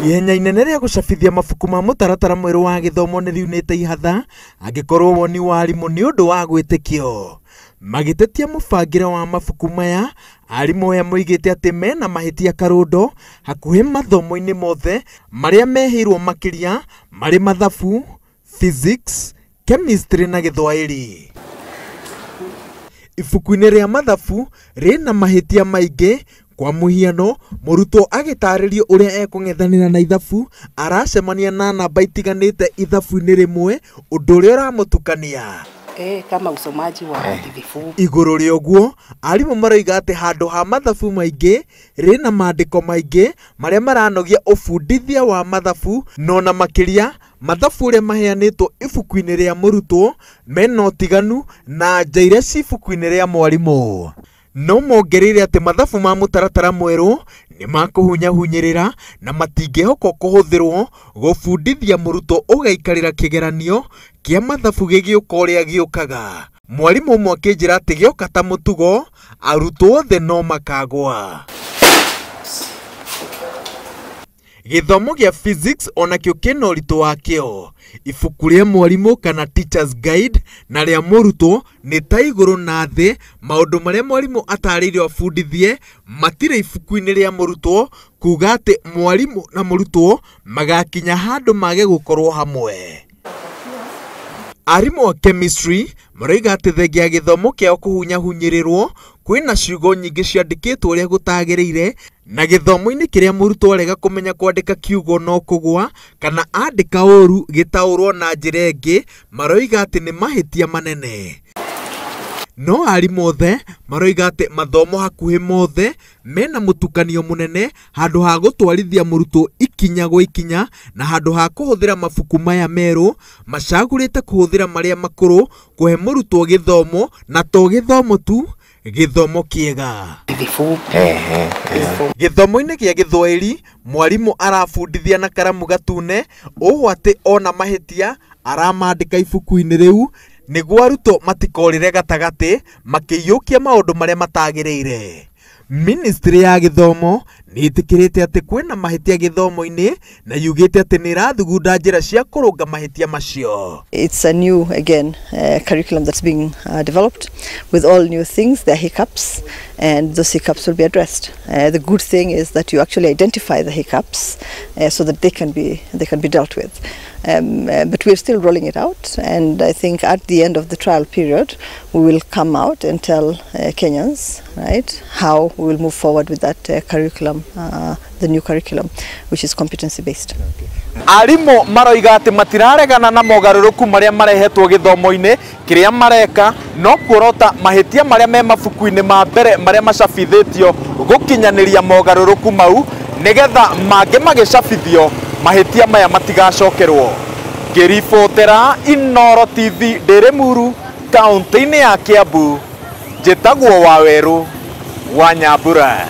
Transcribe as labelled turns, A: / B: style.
A: Ihenya inene rĩa gũcabithia mabuku ma mũtaratara mwerũ wa gĩthomo nĩ riunĩte ihatha angĩkorwo woni wa arimũ nĩ ũndũ wa gwĩtĩkio. Magĩtetia mũbangĩre wa mabuku maya, arimũ aya moigĩte atĩ mena mahĩtia karũndo hakuhĩ mathomo-inĩ mothe marĩa mehĩirwo makĩria marĩ mathabu, physics, chemistry na gĩthwaĩri. Ibuku-inĩ rĩa mathabu rĩna mahĩtia maingĩ. Kwa mũhiano, mũrutwo agĩtarĩrio ũrĩa ekũng'ethanĩra na ithabu aracemania na namba itiganĩte ithabu-inĩ rĩmwe, ũndũ ũrĩa ũramũtukania.
B: Kama usomaji wa hadithi fupi.
A: Igũrũ rĩa ũguo, arimũ maroiga atĩ handũ ha mathabu maingĩ rĩna maandĩko maingĩ marĩa maranogia ũbundithia wa mathabu, no na makĩria mathabu ũrĩa maheanĩtwo ibuku-inĩ rĩa mũrutwo mena ũtiganu na anja iria ci ibuku-inĩ rĩa mwarimũ. No mongereire atĩ mathabu ma mũtaratara mwerũ nĩ makũhunyahunyĩrĩra na matingĩhokwo kũhũthĩrwo gũbundithia mũrutwo ũgaikarĩra kĩgeranio kĩa mathabu gĩgĩũka ũrĩa gĩũkaga. Mwarimũ ũmwe akĩnjĩra atĩ gĩoka ta mũtugo arutwo othe no makagwa. Gĩthomo gĩa physics onakĩo kĩna ũritũ wakĩo. Ibuku rĩa mwarimũ kana teacher's guide na rĩa mũrutwo nĩ ta igũrũ na thĩ. Maũndũ marĩa mwarimũ atarĩirio abundithie matirĩ ibuku-inĩ rĩa mũrutwo, kuga atĩ mwarimũ na mũrutwo magakinya handũ mage gũkorwo hamwe. Arimũ a chemistry maroiga atĩ thengia ya gĩthomo kĩao kũhunyahunyĩrĩrwo kwĩna ciugo nyingĩ ciandĩkĩtwo ũrĩa gũtagĩrĩire, na gĩthomo-inĩ kĩrĩa mũrutwo arega kũmenya kwandĩka kiugo no kũgwa kana andĩka ũru gĩtaũrwo na njĩra ĩngĩ, maroiga atĩ nĩ mahĩtia manene. No arimũ othe maroiga atĩ mathomo hakuhĩ mothe mena mũtukanio mũnene handũ ha gũtwarithia mũrutwo ikinya gwa ikinya, na handũ ha kũhũthĩra mabuku maya merũ macagũrĩte kũhũthĩra marĩa makũrũ kũhe mũrutwo gĩthomo, na to gĩthomo tu, gĩthomo kĩega. Gĩthomo-inĩ gĩa gĩthwaĩri mwarimũ arabundithia na karamu gatune ũũ atĩ ona mahĩtia aramandĩka ibuku-inĩ rĩu nĩguo arutwo matikorĩre gatagatĩ makĩiyũkia maũndũ marĩa matagĩrĩire. Ministry ya gĩthomo nĩ ĩtĩkĩrĩte atĩ kwĩna mahĩtia gĩthomo-inĩ na yugĩte atĩ nĩ ĩrathugunda njĩra cia kũrũnga mahĩtia macio.
C: It's a new, again, curriculum that's being developed with all new things. There are hiccups, and those hiccups will be addressed. The good thing is that you actually identify the hiccups so that they can be dealt with. But we're still rolling it out, and I think at the end of the trial period we will come out and tell Kenyans, right, how we will move forward with that curriculum, the new curriculum, which is competency based.
A: Arimũ maroiga atĩ matiraregana na mogarũrũku marĩa marehetwo gĩthomo-inĩ, kĩrĩa mareka no kuorota mahĩtia marĩa me mabuku-inĩ ma mbere marĩa macabithĩtio gũkinyanĩria mogarũrũku mau, nĩgetha mangĩ magĩcabithio mahĩtia maya matigacokerwo. Ngĩribotera Inooro TV ndĩ Rĩmuru, kaũntĩ-inĩ ya Kiambu, njĩtagwo Wawerũ wa Nyambura.